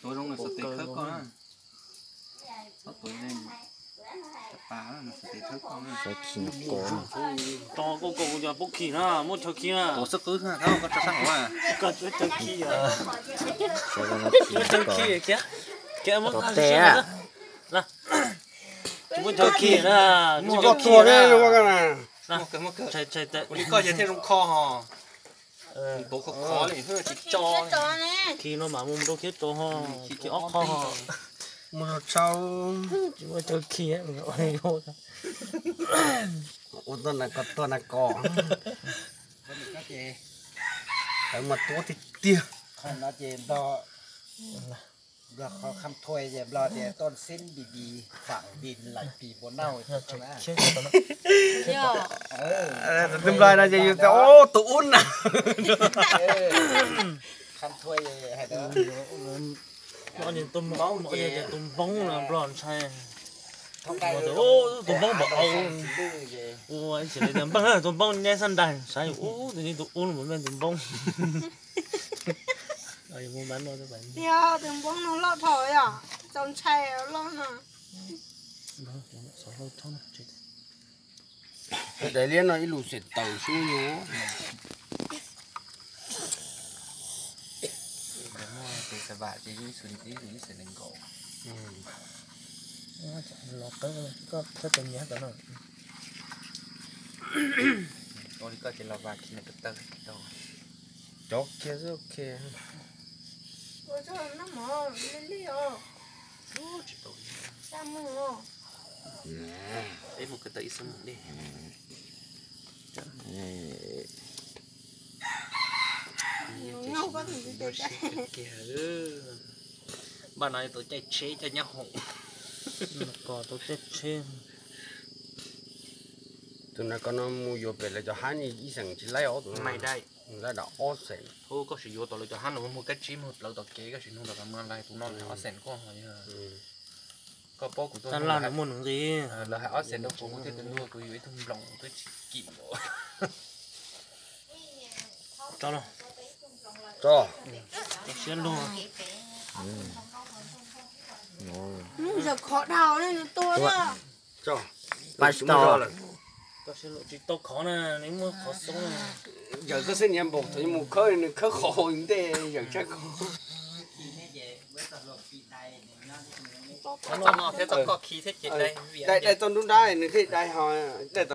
Tuav zoo na, xav tes thawb koj na. Txhob tuav leej, cov pas na, xav tes thawb koj na. Xav khi no ko. Tso koj kom kuv cov pub khi na, muab chaw khi na. Tuav xwb qwb na, thab koj tso sab hauv na. Koj tsuav chaw khi os. Tsuav chaw khi kiag. Kiag muab tes na. Tsuav chaw khi na. Muab koj tuag na. Kuv li koj ces thiaj zoo kho ho. Tuav khov khov li tsis tso. Khi no mas mus rau khiab tso ho, khi ob qho ho. Mus rau tshau. Tsis muaj chaw khi. Ua tuaj na ko, tuaj na ko. Qhov mas tuab tiag tiag. Qhov no ces Nplog, Nplog qhov kham thuai ces Nplog tias ต้นเส้นดีๆ ฝังดินหลายปีบ่เน่า na. Tus Nplog no ces yus tias tus ub na. Kham thuai hais tias tus npoob no Nplog ntshai. Tus npoob npam au. Ua ib txhis li tias npawg tus npoob nyob sab nraim, saib yus ub tus, tus ub no mas tus npoob. Yog tus npoob no loj dhau yom, txaus ntshai loj no. Daim liab no ib lus xem taws xwb yus. Tes xav vam ces ib xwm ib lus ib xwm nees nkaum. Los qeeb koj thiab tus nyiam tom no. Ua li koj ces los vam khi nees kawm taw tau. Cov kiag xwb, ok. Ua tso noj mov li li os. Tsis tau li. Txaj muag os. Peb mus kawm taw ib xuab moos dej. Noj koj tus ntsej kiag. Npaj no tau caij tsheb coj nyab hoom. Ko tau caij tsheb. Tus na ko no mus yuav pem lawv cov hab ni ib xeem tsis laib os tus no. Laib dam ob xeem. Koj sim yuav tom lawv cov hab no muag kab tsib muag plawv tom kev koj sim nug tom qab mas laib tus no ob xeem koj. Koj paub kuv tuaj laj muaj nqis. Lawv hais ob xeem rau kuv, kuv thiaj tus ntuj kuv yuav ib tug nploos twb tsis kim. Tso los. Tso. Siab luag. Zaws khov dhau ne, nws tuag thiab. Pab tsis tau. Tsis tau khov na, nws muaj qhov xoob na. Zaws koj xwb niam npaum thaum mus khawb nws khawb qhov ntej zaws tshab ko. Dai dai tau nrub nrab nws thiaj dai ho dai tau.